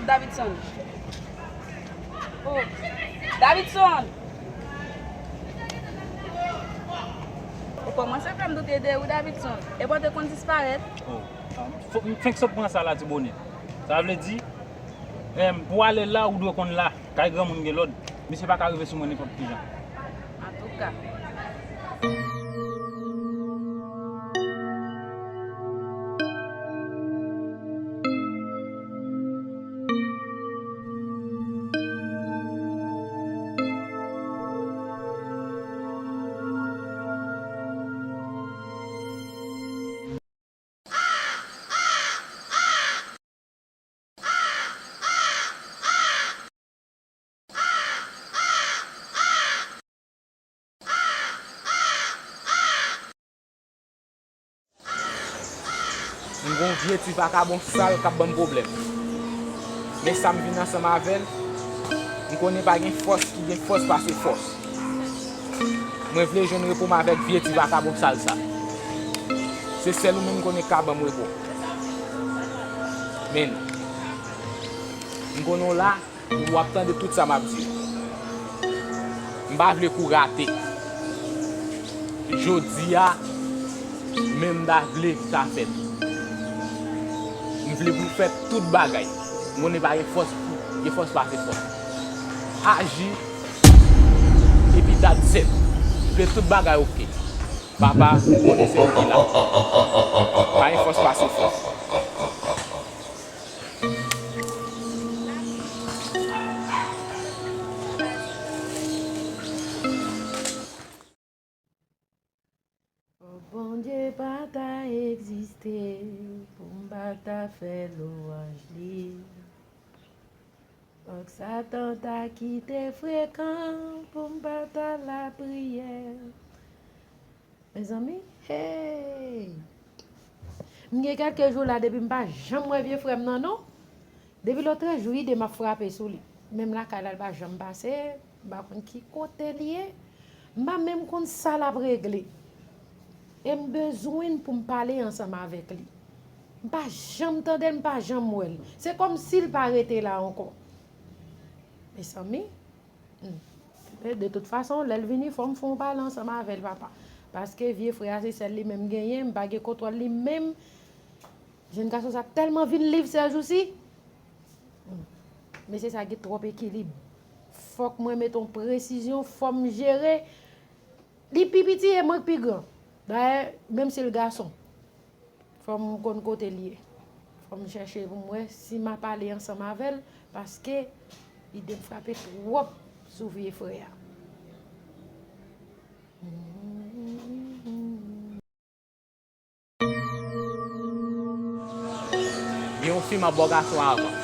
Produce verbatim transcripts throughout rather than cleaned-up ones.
Davidson. Oh, Davidson! Ou kòmanse fè m doute de ou, Davidson. Epi w te konn disparèt. Oh, m fo- m fenk sot pran sa la, ti bonè. Sa vle di, em, pou ale la, ou dwe konn la. Kay granmoun gen lòd. Misye pa ka rive sou mwen nenpòt ki jan. Antouka. M gon vye ti vakabon sal k ap ban m pwoblèm. Men sa m vin ansanm avè l, m konnen pa gen fòs ki gen fòs pase fòs. Mwen vle jwenn repo m avèk vye ti vakabon sal sa. Se sèl ou menm m konnen k ka ban m repo. Men, m konnen w la, w ap tande tout sa m ap di. M pa vle kou rate. Jodi a, men m ta vle sa fèt. M vle pou fè tout bagay. M konnen pa gen fòs, gen fòs pase fòs. Aji, epi dat sèt. M vle tout bagay oke. Papa, m konnen se ou ki la. Pa gen fòs pase fòs. Fòk Bondye pa ta egziste pou m pa ta fè lwanj li. Fòk Satan ta kite frekan pou m pa ta lapriyè. Mezanmi, hey! M gen kèlke jou la depi m pa janm wè vye frè m nan non. Depi lòtrejou ide m ap frape sou li. Menm lakay la, li pa janm pase, m pa konn ki kote l ye. M pa menm konn sa l ap regle. E m bezwen pou m pale ansanm avèk li. M pa janm tande l, m pa janm wè l. Se kòmsi l pa rete la ankò. Mezanmi, hmm. Men de tout fason, lè l vini, fò m fè yon pale ansanm avè l, papa. Paske vye frè a, se sèl li menm genyen, m pa gen kontwòl li menm. Jèn gason sa tèlman vin liv sèjousi. Hmm. Mesye sa gen twòp ekilib. Fòk mwen mete yon presizyon, fò m jere. Li pi piti e mwen k pi gran. Dayè, menm si l gason, fò m konn kote l ye. Fò m chèche pou m wè si m ap ale ansanm avè l, paske ide m frape twòp sou vye frè a. Gen yon fi m ap ba w gason avan.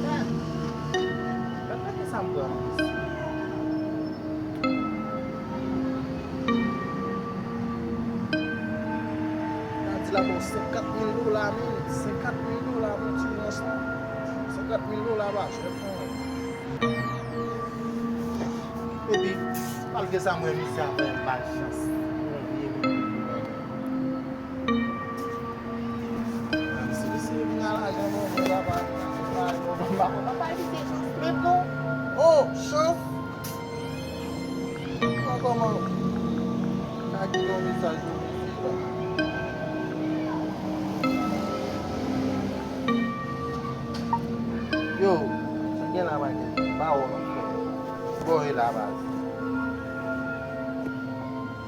Gad, gad, gad sa m pran nan isi. Gad, di la bon senkant mil dola, men, senkant mil dola pou ti rans lan. Senkant mil dola pa chè, non. Epi, malgre sa, mwen, misye a fè m pa chans. Mwen vye moun. Mwen di, si misye vin a lajan, bon, Papa, papa, papa, papa, evite chans menm non. Oh, chans. Kòman, kòman? Sa ki yon mesaj pou mesye la. Yo, sa gen la, Michael? Ba wè, frè. Bò e la, baz.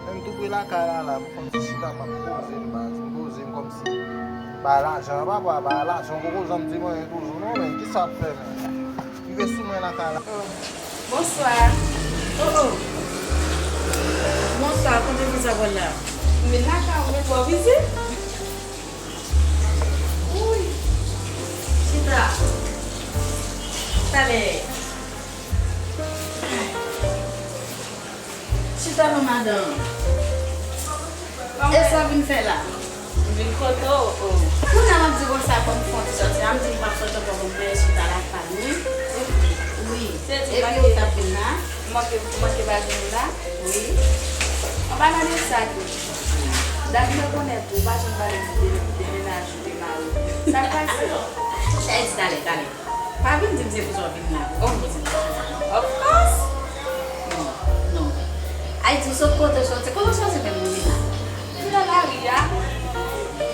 Menm tou pre lakay la, la, m fè yon ti chita, m ap poze m, baz. M poze m kòmsi. Ba lajan, papa, ba lajan, poko janm di m anyen toujou, non, men kisa w ap fè, men? Rive sou mwen lakay la. Oh. Bonswa. Oh, oh. Bonswa, kote vizit la? M vin lakay ou, men twò vizit. Wi. Chita. Talè. Chita non, madanm. E sa w vin fè la? M vin kote w. Kounye a m ap di konsa, fò m fè yon ti sòti. A m di m p ap fè tan pou m vin chita lakay ou, wi. Wi. Epi ou t ap vin la? M manke, m manke pa jwenn ou la? Wi. Anba nan mesaj ou. Dat m rekonèt ou, ou pa janm pale m de, de mennaj ou, de mari w. Sa k pase? Chèz, talè, talè. Pa vin di m se pou sa w vin la. Bon, m poze m kesyon sa non. Of course. Non, non. Ayiti, sot kote w soti? Kote w soti menm ou vin la? M nan lari a.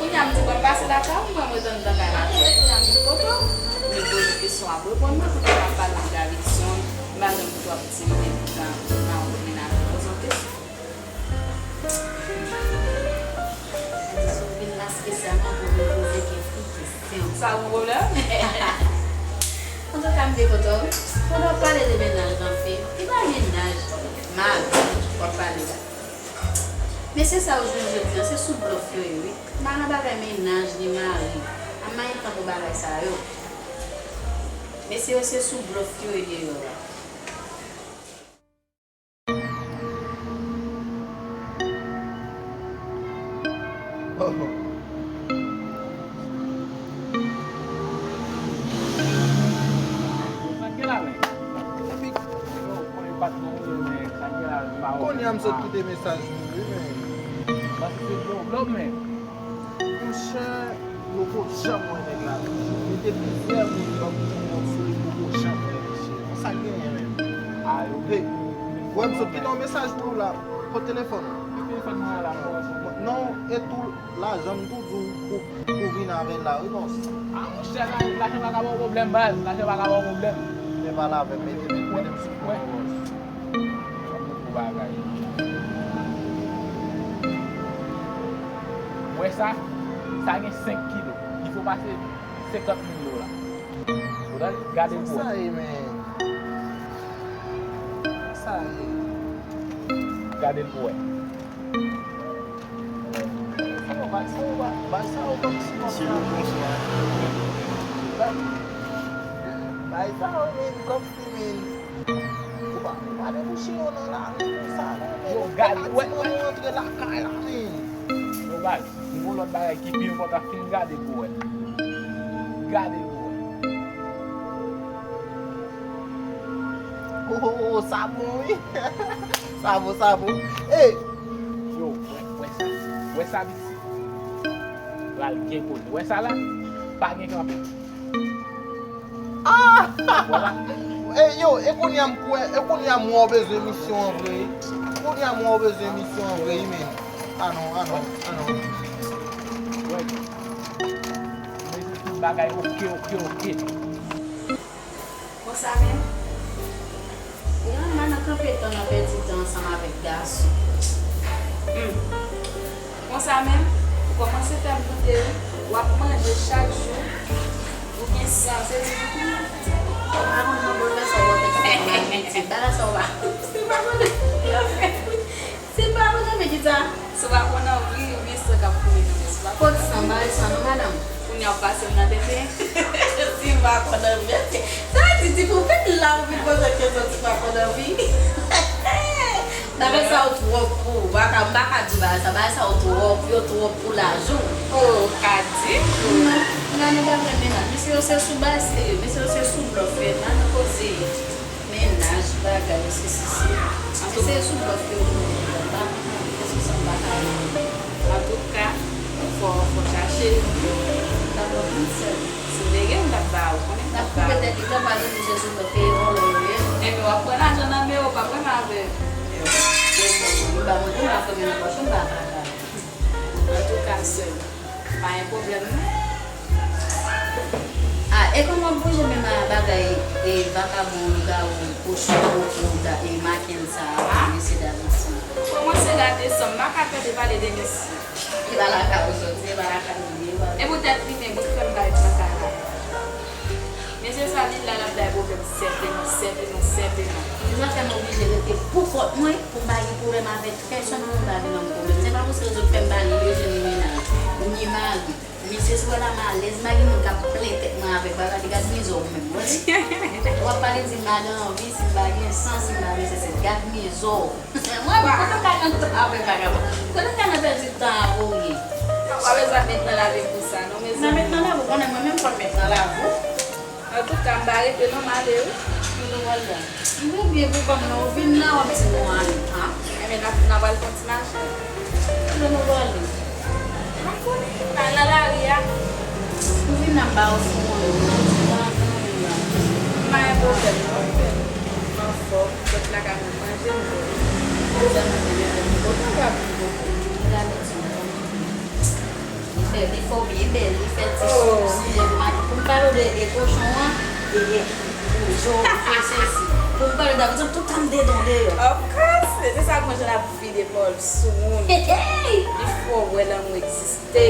Kounye a m di bon m pase lakay ou, m pran m ret anndan kay la. Kounye a m di kote w? M vin poze kesyon ap reponn mwen, kounye a m ap pale m de Alexandre, m pa janm twò ap di m men nan, nan yon mennaj, poze yon kesyon. Sa vin la espesyalman pou vin poze kèk ti kesyon. Sa yon pwoblèm? Antouka, m te kontan, wi. Pandan w ap pale de mennaj nan fi, ki bagay mennaj, mari, w ap pale la? Mesye sa yo jwenn jodi a, se sou blòf yo ye, wi. M pa nan bagay mennaj ni mari. A m manyen tan pou bagay sa yo. Mesye yo, se sou blòf yo ye deyò a. Sa gen la menm? Epi, yo, konnen patnè m ye, men sa gen la menm, m pa wè. Kounye a m sot kite mesaj pou li, men. Paske se pwoblèm, men. Monchè, yo poko janm wè nèg la. Li te plizyè moun ban m yon konsèy, poko janm wè misye. Bon, sa k genyen menm? A, yo vle. Wè, m sot kite yon mesaj pou ou la. Kot telefòn ou? Ki telefòn mwen la? Non, e tou, lajan m tou di w pou, pou vin avè l la, wi, bòs. A, monchè, la, lajan pa ka ba w pwoblèm, baz. Lajan pa ka ba w pwoblèm. Men pale avè m, mete, mete, mete m sou fon, bòs. Yon gwo bagay. Wè sa? Sa gen senk kilo. Li fò pase senkant mil dola. Ou gade l pou wè. Sa ye, men. Sa ye. Gade l pou wè. Sa yo, bay sa yo, bay, bay sa yo kòmsi konsa. Bay, bay sa yo, men, kòmsi, men. Ou pa, ou pa debouche yo nan lari konsa, non, men. Yo, gade, wè, wè. Antre lakay la, men. Yo, baz, m gon lòt bagay ki pi enpòtan, fin gade pou wè. Gade pou wè. Oh, oh, oh, sa bon, wi. Sa bon, sa bon. Ey! Yo, wè, wè sa. Wè sa, piti. Pral gen koze. Wè sa la? Pa gen kanpe. Ah! Wè la? Ey, yo, e kounye a m kwè, e kounye a m wè w bezwen misyon an vre. Kounye a m wè w bezwen misyon an vre, wi, men. Ah non, ah non, ah non. Wè. Mete tout bagay oke, oke, oke. Konsa menm? Nan, nan, nan kanpe tan, nan pèdi tan ansanm avèk gason. Hmm. Konsa menm, ou kòmanse fè m doute, wi. W ap manje chak jou, ou gen san, se di. Ou pa konn nan boulvèse w ap fè sa, bagay sa w pa. Se pa konn nan fè. Se pa konn nan fè, kisa? Si w pa konn anvi, ou gen san k ap koule nan men, si w pa konn anvi. Kot san, bagay sa non, madanm. Kounye a w pase m nan tenten. Si m pa konn anvi, sa vle di, depi w vin la, ou vin poze m kesyon si m pa konn anvi. Bagay sa yo twòp pou ou. M pa ka, m pa ka di w bagay sa, bagay sa yo twòp, yo twòp pou laj ou. Oh, ou ka di? Non, nan, nan bagay mennaj. Mesye yo se sou bagay serye, mesye yo se sou blòf, yo pa nan koze. Mennaj, bagay, sesi, sela. Mesye sou blòf yo, m pa konprann. Èske sa m pa ka. Antouka, fò, fò chache. M pa konprann sèl. Si w te gen Li pran pa gen misye sou mwen, peye yon lò yo ye. Ebyen, w ap pran lajan nan men yo, w pa pran avè. Yo, yo, yo, m pa mwen, m pa fè men nan pòch, m pa pran. Antouka, sè m, pa gen pwoblèm, non. Ah, e kòman w ap bouje menm a bagay, e vakabon, lougawou, kochon, kochon, e maken sa a, mesye Davidson? Kòmanse gate san m, m pa ka tande pale de mesye. E pa lakay ou soti, e pa lakay ou ye, e pa... E poutèt li menm, poutèt fè m parèt nan kay la. Mesye sa, li la, l ap bay pwoblèm sèteman, sèteman, sèteman. Se sa fè m oblije rete pou kont mwen, pou m pa gen pwoblèm avèk pèsonn, pou m pa vin nan pwoblèm. Se pa pou se rezon k fè m pa li bezwen ni mennaj, ni mari. Mesye, si w wè la m alèz, m pa gen moun k ap plen tèt mwen avèk bagay, gad mizè w menm. W ap pale di m pa gen anvi, si m pa gen san, si m pa gen sesi, gad mizè w. Mwen, mwen, kote m ka nan tan avè vagabon? Kote m ka nan pèdi tan avè w ye? Ou pa bezwen met nan lave pou sa, non, mezanmi. Nan met nan lave, ou konnen mwen menm, fò m met nan lave. Antouka, m pa rete non, m ale wi. Kote w al la? M oblye pou kòm nan, ou vin la, w ap di nou ale, ha? Enben, n ap, n ap al fè yon ti mache. Kote nou prale? M pa konnen, m al nan lari a. M vin ap ba w sou mwen, m ap di w anvan nou la. M pa gen pwoblèm non, m anfòm, sot lakay mwen manje, m dòmi. Sèlman te leve m kote w ap vin kote m. Li fè, li fè w byen bèl, li fè ti sou, sou lèv mwen. Pou m pale w de, de kochon an, e, e, pou zo, pou sesi. Pou m pale w de, tout tan m dedan deyò. Of course, se sa k manje n ap vide pòl sou moun. Hey, hey! Li fè w wè lanmou egziste.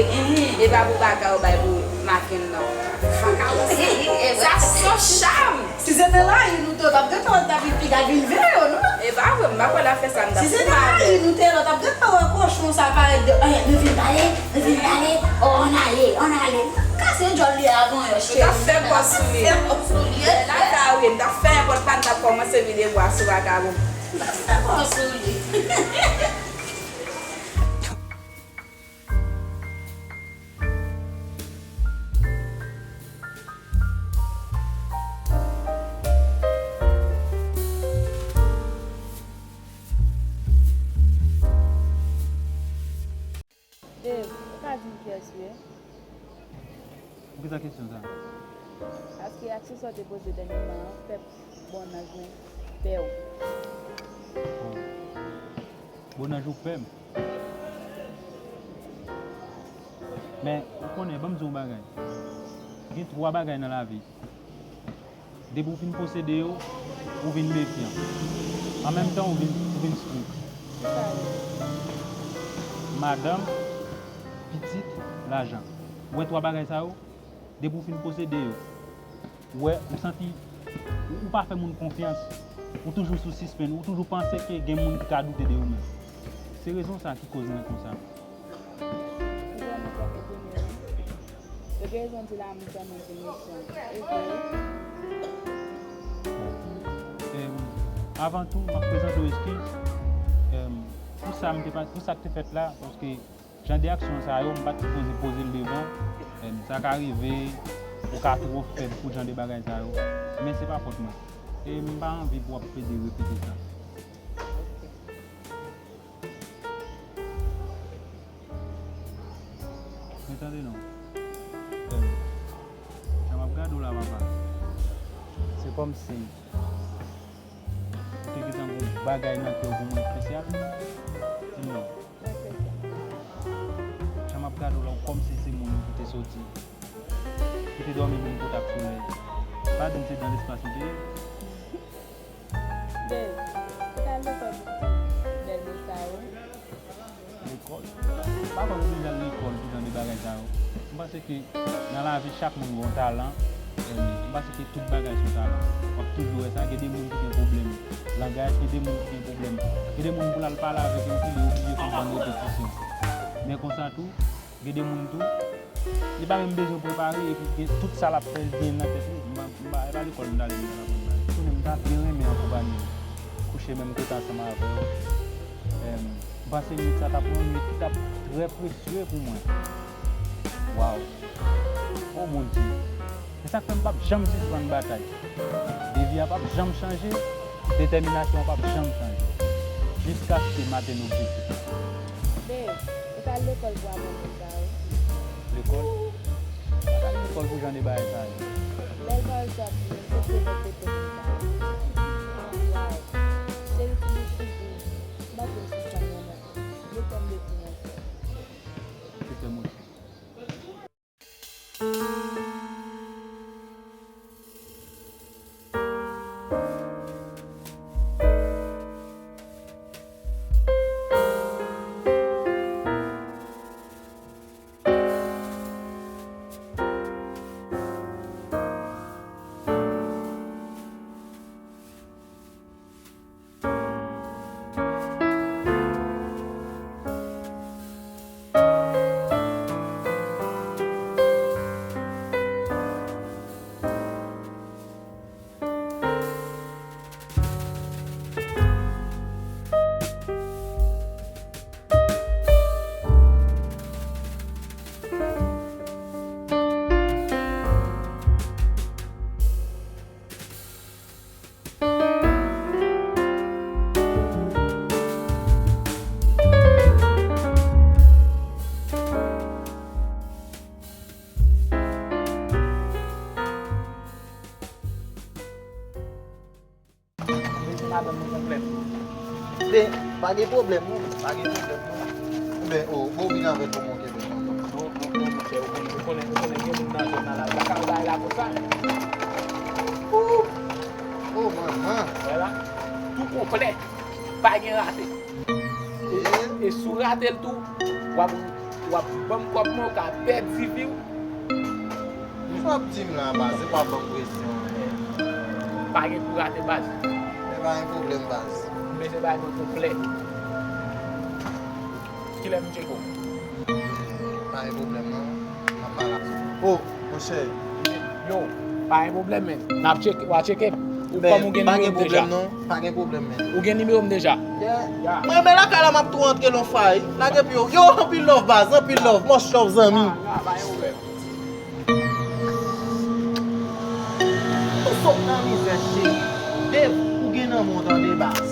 E pa pou bagay ou bay pou maken nan. Sa se yon cham. Si se te la, nou te t ap gentan, t ap vin piga vin veye yo, non? E pa vre, m pa kwè l ap fè sa, m t ap... Si se te la, nou te t ap gentan wè kochon sa parèt de, eh, nou vin pale, nou vin pale, oh, on ale, on ale. Kase djòl li avan yo, cheri. Ou t ap fè kò sou li. Fè kò sou li. Lè la ta ou ye, m t ap fè nenpòt pa, m t ap kòmanse vide bwa sou vakabon. M t ap fè kò sou li. Dave, ou ka di m kiyès ou ye? Poukisa kesyon sa? Paske aksyon sa w te poze dènyèman an fè Bonnanj mwen pè w. Bonnanj ou pè m? Men, ou konnen, ban m di w yon bagay. Gen twa bagay nan lavi. Depi w fin posede yo, ou vin mefyan. An menm tan, ou vin, ou vin strik. Madanm, pitit, lajan. Ou wè twa bagay sa yo? Depi w fin posede yo, ou wè, ou santi, ou, ou pa fè moun konfyans. Ou toujou sou sispenn, ou toujou panse ke gen moun ki ka doute de ou menm. Se rezon sa ki koz mwen konsa. Ou vrèman fè m etone wi. Yo gen rezon di lanmou fè moun vin mechan. E vre wi. Em, avan tou, m ap prezante w eskiz. Em, pou sa m te pa, pou sa k te fèt la, paske jan de aksyon sa yo, m pa t sipoze poze l devan. Em, sa ka rive, ou ka twò fèb pou jan de bagay sa yo. Men se pa fòt mwen. E m pa anvi pou w ap plede repete sa. Men tande non. Em, jan m ap gade w la, papa, se kòmsi ou te gentan gen yon bagay nan kè w pou mwen espesyal. Di m non. Jan m ap gade w la, ou kòmsi se moun ki te soti, ki te dòmi menm kote ak solèy. Pa di m se dan lespas ou te ye. Dave, ou t al lekòl pou di bèl mo sa yo? Lekòl? M pa kwè m oblije al lekòl pou jan de bagay sa yo. M panse ke nan lavi, chak moun gen yon talan. Em, m panse ke tout bagay se yon talan. W ap toujou wè sa, gen de moun ki gen pwoblèm langaj, gen de moun ki gen pwoblèm, gen de moun pou l al pale avèk yo, ki li oblije konprann repetisyon. Men konsa tou, gen de moun tou, li pa menm bezwen prepare, epi gen tout sa l ap fè, li gen nan tèt li. M pa, m pa, e pa lekòl m t al, m t al aprann bagay. Konnen m ta byen renmen akonpanye w, kouche menm kote ansanm avè w. Em, m panse nwit sa t ap yon nwit ki t ap trè presye pou mwen. Waw! O Bondye! Se sa k fè m p ap janm sispann batay. Devi a p ap janm chanje, detèminasyon an p ap janm chanje. Jiskaske m atenn objektif mwen. Dave, ou t al lekòl pou aprann tout sa yo? Lekòl? M pa t al lekòl pou jan de bagay sa yo. Bèl pawòl sa w ap di menm, se Se vòt te pèp la. Waw. Cheri, pou nou figi. M pa vle sispann renmen ou. Yo fè m bezwen yon frè. Yo fè m Mete madanm nan nan plèn. Ben, pa gen pwoblèm non, pa gen pwoblèm non. Ben, o, bon, vin avèk ou, monchè, ben. Non, non, non, monchè, ou konnen, ou konnen, ou konnen gen moun nan zòn nan la, ou pa ka bay la konsa. Ooh! Oh, manman! Wè la, tou konplè, pa gen rate. E, e si w rate l tou, w ap, w ap ban m kòb mwen, ou ka pèdi vi w. Sa w ap di m la, baz, se pa ban m presyon. Pa gen pou rate, baz. Men pa gen pwoblèm, baz. M bezwen bay mwen konplè. Kilè m tcheke w? Pa gen pwoblèm, non. M ap pale avè w. Oh, monchè. Yo, pa gen pwoblèm, men. N ap tcheke, w a tcheke m. Ou kòm ou gen nimewo m deja. Pa gen pwoblèm, men. Ou gen nimewo m deja. Yeah. Mwen, men lakay la, m ap tou antre lon fay. Lage pye w. Yo, anpil love, baz, anpil love. Much love, zanmi. Ou sot nan mizè, cheri. Dave, ou gen nan men w, tande, baz.